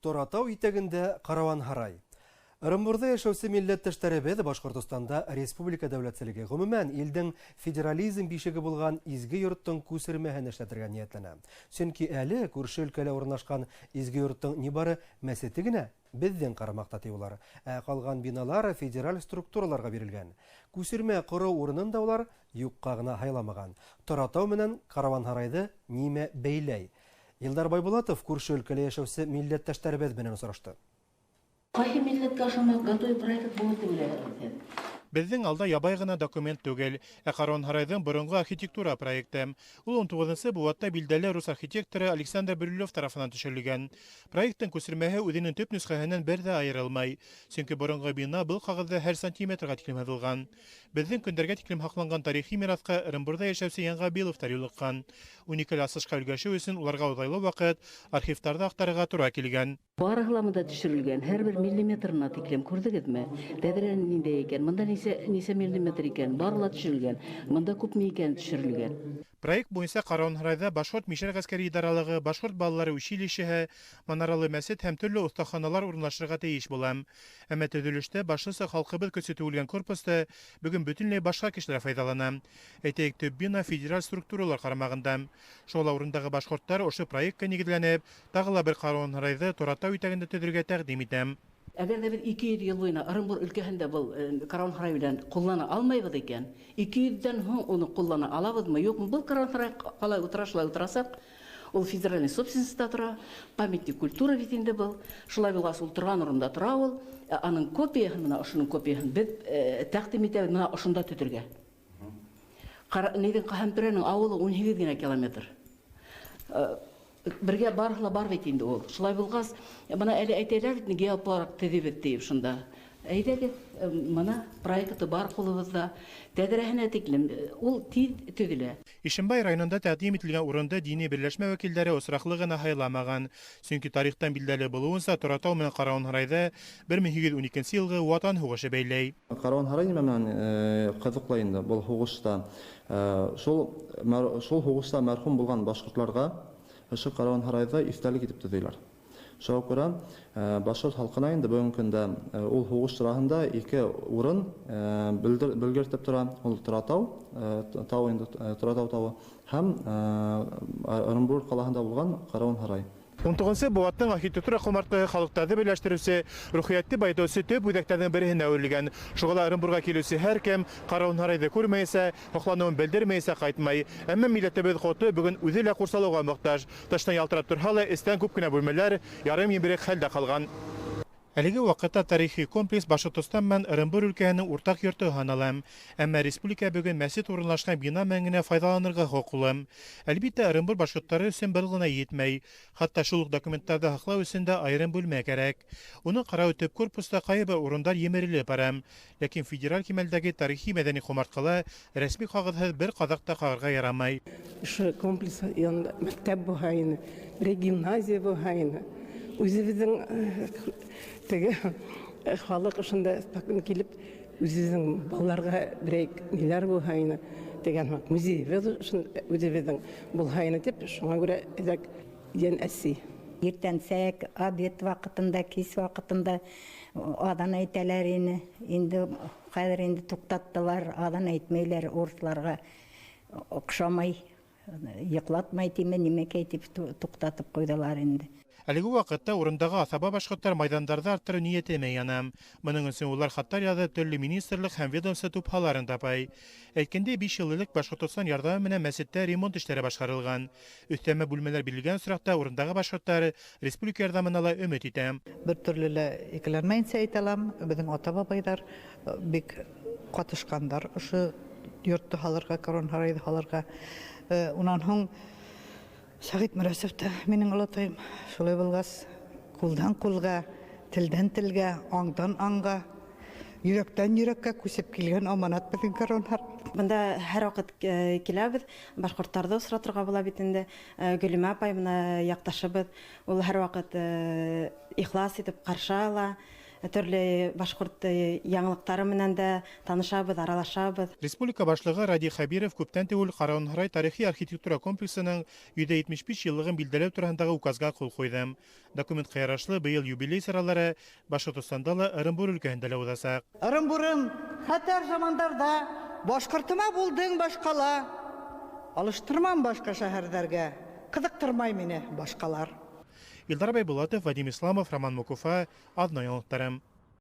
Торатау итәгендә караван-һарай. Ырымбурҙа йәшәүсе милләттәштәребеҙ Башҡортостанда республика дәүләтселеге, ғөмүмән, илдең федерализм бишеге булған изге йорттоң күсермәһен эшләтергә ниәтләнә. Сөнки әле күрше өлкәлә урынлашҡан изге йорттоң ни бары мәсете генә беҙҙең ҡарамаҡта, ти улар. Ә ҡалған биналар федераль структураларға бирелгән. Күсермә ҡороу урынын да улар юҡҡа ғына һайламаған. Торатау менән караван-һарайҙы нимә бәйләй? Илдар Байбулатов күрше өлкәлә йәшәүсе милләттәштәребеҙ менән осрашты. Ҡайһы милләткә ошондай готовый проект булыр тип уйлайһығыҙ һеҙ? Беҙҙең алда ябай ғына документ түгел, ә Каруан-һарайҙың боронғо архитектура проекты. Ул 19-нсы быуатта билдәле рус архитекторы Александр Бирюлев тарафынан төшөрөлгән. Проекттың күсермәһе үҙенең төп нөсхәһенән бер ҙә айырылмай. Сөнки боронғо бина был ҡағыҙҙа һәр сантиметрға тиклем һыҙылған. Беҙҙең көндәргә тиклем һаҡланған тарихи мираҫҡа Ырымбурҙа йәшәүсе Яңғабиловтар юлыҡҡан. Уникаль асышҡа өлгәшеү өсөн уларға оҙайлы ваҡыт архивтарҙы аҡтарырға тура килгән. Барыһы ла бында төшөрөлгән, һәр бер миллиметрына тиклем, күрҙегеҙме? Тәҙрә ниндәй икән, бында нисә миллиметр икән, бары ла төшөрөлгән, бында күпме икән төшөрөлгән. Проект буйынса Каруан-һарайҙа Башҡорт Мишәр ғәскәри идаралығы, Башҡорт балалары училищеһы, манаралы мәсет һәм төрлө оҫтаханалар урынлашырға тейеш була. Әммә төҙөлөштә башлыса халҡыбыҙ көсө түгелгән корпусты бөгөн бөтөнләй башҡа кешеләр файҙалана. Әйтәйек, төп бина федераль структуралар ҡарамағында. Шул урындағы башҡорттар ошо проектҡа нигеҙләнеп, тағы ла бер Каруан-һарайҙы Торатау итәгендә төҙөргә тәҡдим итә. Әгәр ҙә беҙ 200 йыл буйына Ырымбур өлкәһендә был Каруан-һарай белән ҡуллана алмайбыҙ икән, 200-дән һуң уны ҡуллана алабыҙмы, юҡмы? Был Каруан-һарай ҡалай утыра, шулай утырасаҡ. Ул федеральный собственностьта тора, памятник культуры бит инде был. Шулай булғас, ул торған урында тора ул. Аның копияһын, мына ошоноң копияһын беҙ тәҡдим итәбеҙ, мына ошонда төҙөргә. Нейҙең Ҡаһәмтүрәнең ауылы 18 генә километр. Бергә барыһы ла бар бит инде ул. Шулай булғас, бына әле әйтәләр бит, геопарк төҙөбөҙ тип шунда. Әйҙәгеҙ, мына проекты бар ҡулыбыҙҙа, тәҙрәһенә тиклем, ул тиҙ төҙөлә. Ишембай районында тәҡдим ителгән урында дини берләшмә вәкилдәре осраҡлы ғына һайламаған. Сөнки тарихтан билдәле булыуынса, Торатау менән Каруан-һарайҙы бер мең һигеҙ ун икенсе йылғы Ватан һуғышы бәйләй. Каруан-һарай нимә менән ҡыҙыҡлы инде был һуғышта? Шул һуғышта мәрхүм булған башҡортларға ошо Каруан-һарайҙы иҫтәлек итеп төҙөйләр. Шуға күрә башҡорт халҡына инде бөгөнгө көндә ул һуғыш тураһында ике урын белгертеп тора. Ул Торатау тау инде Торатау тауы һәм Ырымбур ҡалаһында булған Каруан-һарай. Ун туғыҙынсы быуаттың архитектура ҡомартҡыһы халыҡтарҙы берләштереүсе, рухиәтте байытыусы төп үҙәктәрҙең береһенә әүерелгән. Шуға ла Ырымбурға килеүсе һәр кем Каруан-һарайҙы күрмәйсә, һоҡланыуын белдермәйсә ҡайтмай. Әммә милләтебеҙ ҡото бөгөн үҙе лә ҡурсалауға мохтаж. Таштан ялтырап торһа ла, эстән күп кенә бүлмәләр ярым емерек хәлдә ҡалған. Әлеге ваҡытта тарихи комплекс Башҡортостан менән Ырымбур өлкәһенең уртаҡ йорто һанала. Әммә республика бөгөн мәсет урынлашҡан бина менән генә файҙаланырға хоҡуҡлы. Әлбиттә, Ырымбур башҡорттары өсөн был ғына етмәй. Хатта шул уҡ документтарҙы һаҡлау өсөн дә айырым бүлмә кәрәк. Уның ҡарауы төп корпуста ҡайһы бер урындар емерелеп бара. Ләкин федераль кимәлдәге тарихи мәҙәни ҡомартҡыла рәсми ҡағыҙһыҙ бер ҡаҙаҡ та ҡағырға ярамай. Ошо комплекс янында мәктәп булһа ине, бер гимназия булһа ине. Үҙебеҙҙең теге халыҡ ошонда килеп үҙебеҙҙең балаларға берәй ниләр булһа ине тигән һымаҡ, музейыбыҙ үҙебеҙҙең булһа ине тип, шуңа күрә элек йән әсе. Иртәнсәк, обед ваҡытында, кис ваҡытында аҙан әйтәләр ине. Инде хәҙер инде туҡтаттылар, аҙан әйтмәйләр, урыҫларға оҡшамай, йоҡлатмай тиме, нимәкәй тип туҡтатып ҡуйҙылар инде. Әлеге ваҡытта урындағы аҫаба башҡорттар майҙандарҙы арттырыу ниәте менән яна. Бының өсөн улар хаттар яҙып, төрлө министрлыҡ һәм ведомство тупһаларын тапай. Әйткәндәй, 5 йыл элек Башҡортостан ярҙамы менән мәсеттә ремонт эштәре башҡарылған. Өҫтәмә бүлмәләр бирелгән осраҡта урындағы башҡорттар республика ярҙамына ла өмөт итә. Бер төрлө лә икеләнмәйенсә әйтә алам, беҙҙең ата-бабайҙар бик ҡатышҡандар ошо йортто һалырға, Каруан-һарайҙы һалырға. Унан һуң Сәғит Мөрәсев тә минең олатайым. Шулай булғас, ҡулдан ҡулға, телдән телгә, аңдан аңға, йөрәктән йөрәккә күсеп килгән аманат беҙҙең Каруан-һарай. Бында һәр ваҡыт киләбеҙ, башҡорттарҙы осратырға була бит инде. Гөлимә апай, бына яҡташыбыҙ, ул һәр ваҡыт ихлас итеп ҡаршы ала. Төрлө башҡорт яңылыҡтары менән дә танышабыҙ, аралашабыҙ. Республика башлығы Радий Хәбиров күптән түгел Ҡарауынһарай тарихи архитектура комплексының 175 йыллығын билдәләү тураһындағы указға ҡул ҡуйҙы. Документҡа ярашлы быйыл юбилей саралары Башҡортостанда ла, Ырымбур өлкәһендә лә уҙасаҡ. Ырымбурым, хәтәр замандарҙа башҡортома булдың башҡала. Алыштырмам башҡа шәһәрҙәргә, ҡыҙыҡтырмай мине башҡалар. Илдар Байбулатов, Вадим Исламов, Роман Мукуфа, Аҙна яңылыҡтары.